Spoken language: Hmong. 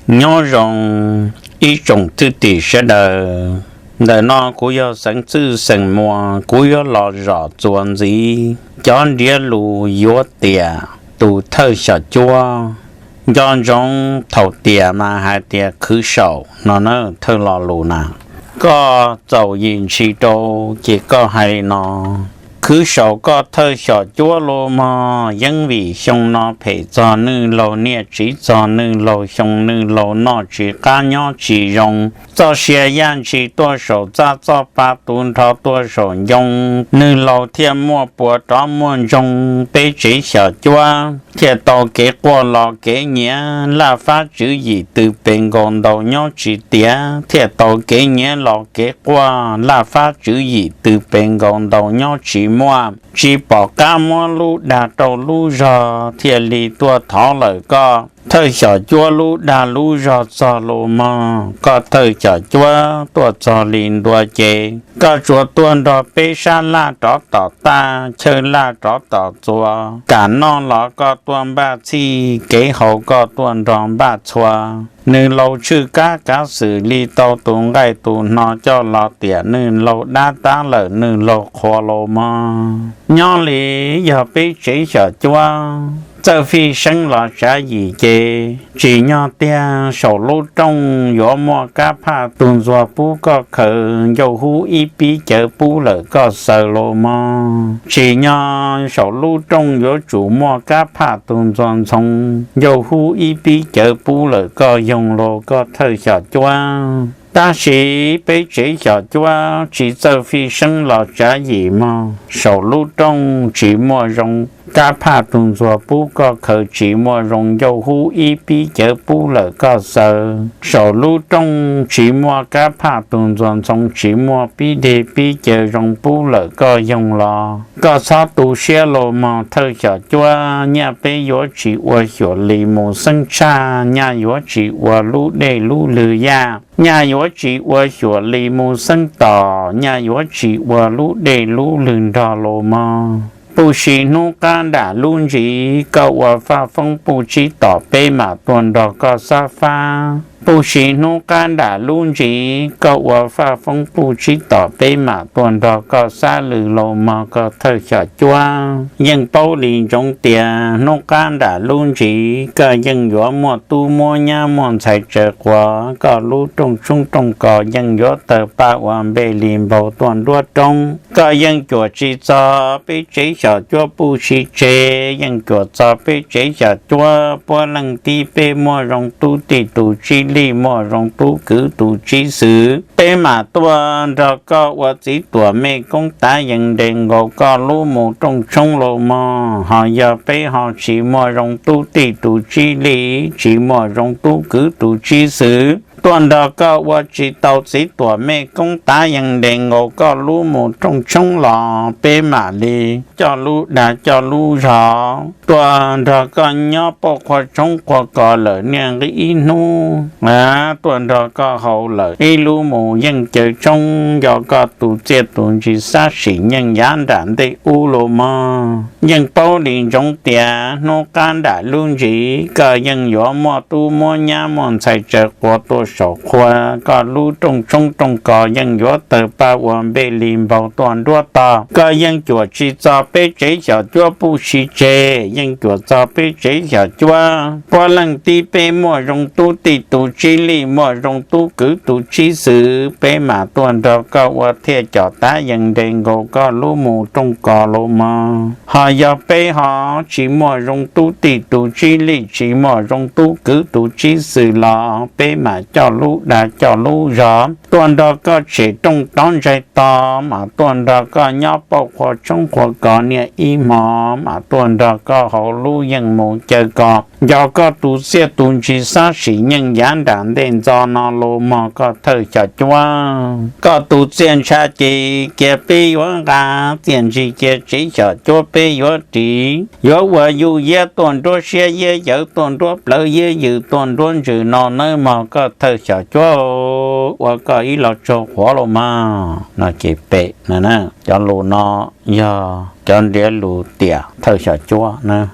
Nyob zoo ib tsoom thwj tim sawv daws. Ntawm no kuv yog Xeev Txwj xeem Muas, kuv yuav los zom txuas ntxiv cov ntiav lus yuav tiam tus thawj xyom cuab. Nco ntsoov thaum tiam mas hais tias khwv saum no na, thawj lo lus na. Koj txaus yim ntshis rau ces koj hais li no: Khwv saum koj thawj xyom cuab los mog, yeeb vim xyoo no phem txog nwj laug niaj tsiv, txog nwj laug xyoo, nwj laug noj tsis qab nyob tsis zoo, txoj sia yaj ntshis tuaj saum txaj, txoj pa tu nrho tuaj saum ncoo, nwj laug thiaj muaj puas rov muaj ntsoog. Peb tsev xyom cuab thiaj tau kev quaj los kev nyiav, laj fab tswv yim tw pes nkaus ntaus nyob tsis tiav, thiaj tau kev nyiav los kev quaj, laj fab tswv yim tw pes nkaus ntaus nyob tsis muaj, tsis pom qab muab lub dag rau lub zog, thiaj li tuaj thov lawm koj thawj xyom cuab lub dag lub zog txog los mog. Koj thawj xyom cuab tuaj txog li ntua ces koj tsuas tuaj nrog peb sab laj rov tom taj, chaw laj rov tom txuas, kam noj los koj tuaj npaj txhij, kev haus koj tuaj nrog npaj txhua. Nwj laug tshwj kab kav xwm li tau tus nqaij tus hno coj los tiam nwj laug dab tab lawm, nwj laug qhuas los mog. Nyob li yog peb tsev xyom cuab, txawj fij seeb los tsav yim ces tsim nyog tiag saum lub rooj yuav muaj kab phaj tus ntxuag pub koj khaws, ncauj hub ib pib cawv pub lawm koj xaws los mog. Tsim nyog saum lub rooj yuav tsum muaj kab phaj tus ntxuag ntxhoo, ncauj hub ib pib cawv pub lawm koj yoog los koj thawj xyom cuab. Tab sis peb tsev xyom cuab tsis txawj fij seeb los tsav yim mog, saum lub rooj tsis muaj zoo kab phaj tus ntxuag pub koj khaws, tsis muaj zoo ncauj hub ib pib cawv pub lawm koj xaws. Saum lub rooj tsis muaj kab phaj tus ntxuag ntxhoo, tsis muaj pib deg pib cawv zoo pub lawm koj yoog los koj txhob tu siab los mog thawj xyom cuab. Nyaj peb yuav tsis ua xyuam li mus xeeb tshaj, nyaj yuav tsis ua lub dej lub lwg yaj, nyaj yuav tsis ua xyuam li mus xeeb tom, nyaj yuav tsis ua lub dej lub lwg nrog los mog. Puj si hnub qab nram lub ntsis koj ua faj foob puj tsib tom, peb mam tuaj nrog koj xab fab. Puj si hnub qab nram lub ntsis koj ua faj foob puj tsib tom, peb mam tuaj nrog koj xab lwg los mog koj thawj xyom cuab. Yeej paub li ntsoov tias hnub qab nram lub ntsis koj yeej yuav muaj tub muab nyab, muaj ntxhais tsaws quas, koj lub rooj tshoob rooj kos yeej yuav tawg paj ua npej li npau tuaj nruab roob. Koj yeej cuam tsis txog peb tsev xyom cuab puj si tseg, yeej cuam txog peb tsev xyom cuab puab leej tib, peb muaj zoo tub tij tus tsib lij, muaj zoo tub kwv tus tsib xwm. Peb mam tuaj nrog koj ua txiv tuam mej koob tav yees nres nkaus koj lub mus rooj tshoob los mog. Ho yog peb ho tsis muaj zoo tub tij tus tsib lij, tsis muaj zoo tub kwv tus tsib xwm, tuaj nrog koj ua tsis tau txiv tuam mej koob tav yees nres nkaus koj lub mus rooj tshoob los peb mam li coj lub dag coj lub zog tuaj nrog koj nyob pauj qhua tshoob qhua kos lawm niaj nqi ib hnub, tuaj nrog koj haus lawm ib lub mus yeej caw tshoob, nco koj tus txiaj tus ntsig xab sim nyeej yav nram ntej ub los mog. Yeej paub li ntsoov tias hnub qab nram lub ntsis koj yeej yuav muaj tub muab nyab, muaj ntxhais tsaws quas tuaj saum qhua, koj lub rooj tshoob rooj kos yeej yuav tawg paj ua npej li npau tuaj nruab tog. Koj yeej cuam tsis txog peb tsev xyom cuab puj si tseg, yeej cuam txog peb tsev xyom cuab puab leej tib, peb muaj zoo tub tij tus tsib lij, muaj zoo tub kwv tus tsib xwm, peb mam tuaj nrog koj ua thiaj com tav yees nres nkaus koj lub mus rooj kos los mog. Ho yog peb ho tsis muaj zoo tub tij tus tsib lij, tsis muaj zoo tub kwv tus tsib xwm los peb mam coj lub dag coj lub zog tuaj nrog koj tshem rooj rov ntsais tog, mam tuaj nrog koj nyob pauj qhua tshoob qhua kos niaj ib hmo, mam tuaj nrog koj haus lub yeej mus caw kos, nco koj tus txiaj tus ntsig xab sim nyeej yav nram ntej ntxo no los mog koj thawj xyom cuab. Koj tus txiaj ntsha ces cia peb yuav nqa, txiaj ntsig cia tsev xyom cuab peb yuav ris, yuav ua yuj yiab tuaj nruab siab yiab yawv, tuaj nruab plawv yiab yws, tuaj nruab ntsws no nawb mog koj thawj xyom cuab. Ua koj ib los tsaug quav los mog no ces pem na. Cov lus no yog cov ntiav lus tiam thawj xyom cuab na.